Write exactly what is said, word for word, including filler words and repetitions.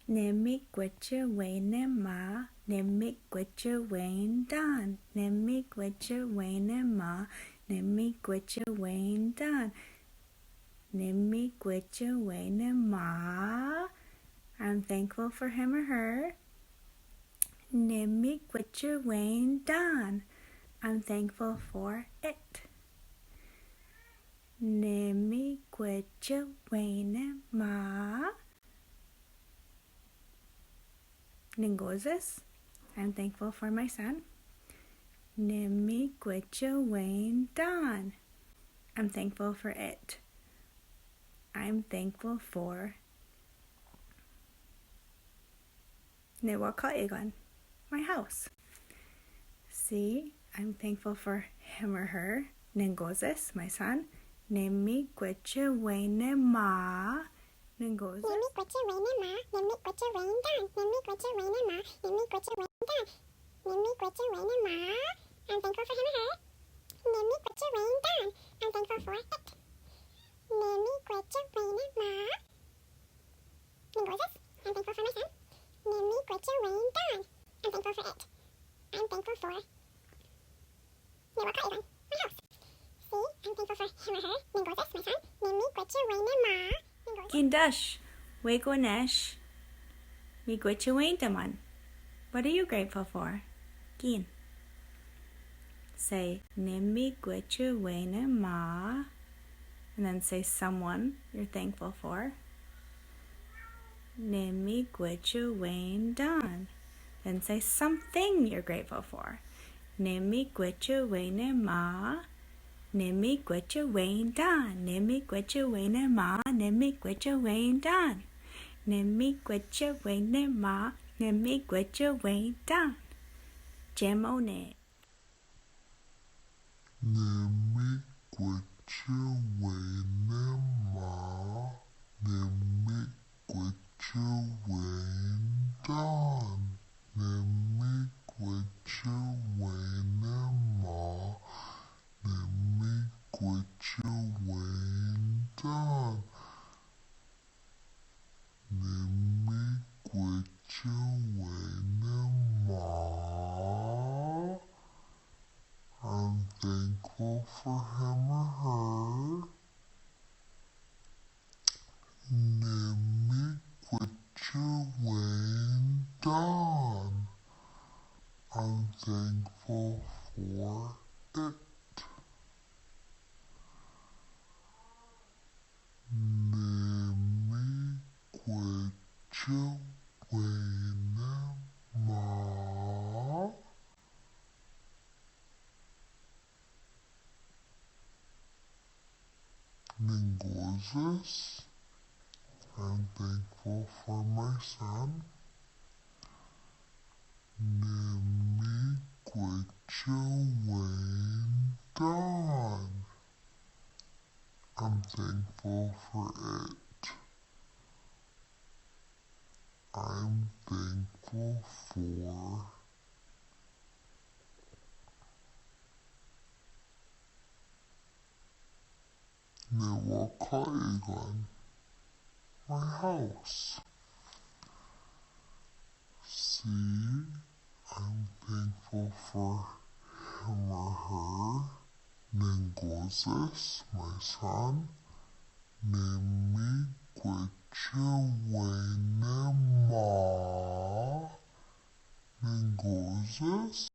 Nemi gweche wene ma, nemi gweche wen dan. Nemi gweche wene ma, nemi gweche wen dan. Nemi gweche wene ma. I'm thankful for him or her. Nemi gweche wen dan. I'm thankful for it. Nemi gweche wene ma. Ningozes. I'm thankful for my son. Nemi gweche wen dan. I'm thankful for it. I'm thankful for. Ne wa ka egan. My house. See, I'm thankful for him or her. Ningozes, my son. Nemi gweche wene ma. Ningozes. Nemi gweche wene ma, nemi gweche wen dan, nemi gweche wene ma, nemi gweche wen dan, nemi gweche wene ma. I'm thankful for him or her. Nemi gweche wen dan. I'm thankful for it. Nemi gweche wene ma. Ningozes. I'm thankful for my son. Nemi gweche wen dan. I'm thankful for it. I'm thankful for. Ne wa ka egan. My house. See, I'm thankful for him or her. Ningozes, my son. Nemi gweche wene ma. Ningozes. Gindash. Wegonesh. Mi gweche wen daman. What are you grateful for? Gin. Say, nemi gweche wene ma. And then say someone you're thankful for. Nemi gweche wen dan. Then say something you're grateful for. Nemi gweche wene ma. Nemi gweche wen dan. Nemi gweche wene ma. Nemi gweche wen dan. Nemi gweche wene ma. Nemi gweche wen dan. Jemone. Nemi gweche wene ma, nemi gweche wen dan, nemi gweche wene ma, nemi gweche wen dan. Nemi gweche wene ma. I'm thankful for him or her. Nemi gweche wen dan. I'm thankful for it. Nemi gweche wene ma. Ningozes. I'm thankful for my son. Nemi gweche wen dan. I'm thankful for it. I'm thankful for. Ne wa ka egan. My house. See, I'm thankful for him or her. Ningozes, my son. Nemi gweche wene ma. Ningozes.